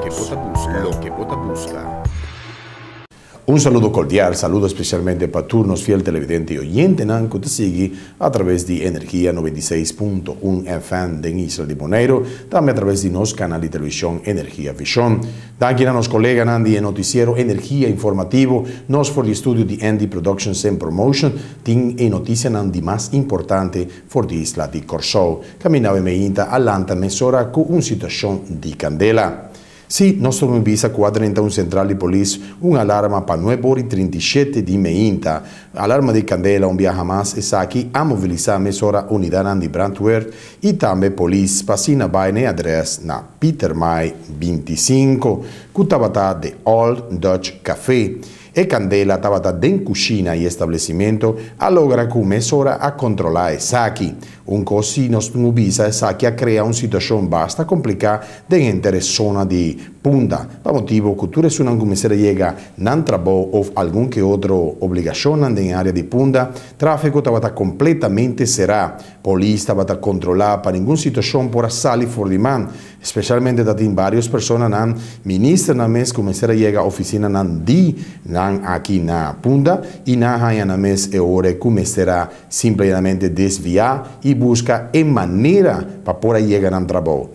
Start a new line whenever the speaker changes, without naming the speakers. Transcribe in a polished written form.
Loke bo ta buska. Loke bo ta buska.
Un saludo kordial, saludo spesialmente pa tur nos fiel televidente i oyentenan ku ta sigui atraves di Energia 96.1 FM den isla di Boneiru, tambe atraves di nos kanal di televishon Energia Vision. Danki na nos koleganan di e notisiero Energia Informativo, nos for di studio di Andy Productions and Promotion tin e notisianan di mas importante for di isla di Kòrsou. Kaminda awe meinta a lanta mesora ku un situashon di kandela. Sí, nos ta bisa ku a drenta un sentral di polis un alarma pa 9:37 di meinta. Alarma di kandela un biaha mas. Esaki a mobilisá mesora unidatnan di brandweer i tambe polis pa asina bai na e adrès na Pietermaai 25, ku tabata The Old Dutch Café. E kandela tabata den kushina i establesimentu a logra ku mesora a kontrolá esaki. Un kos si nos por bisa, esaki a krea un situashon basta kompliká den henter e zona di Punda, pa motibu ku tur esnan ku mester yega nan trabou òf algun ke otro obligashon den área di Punda, tráfiko tabata kompletamente será. Polis tabata kontrolá pa ningun situashon por a sali for di man, spesialmente tabatin vários personanan, ministernan mes ku mester yega ofisinanan di nan aki na Punda i nan a haña nan mes e ora ku mester a simplemente desviá i buska e manera pa por yega nan trabou.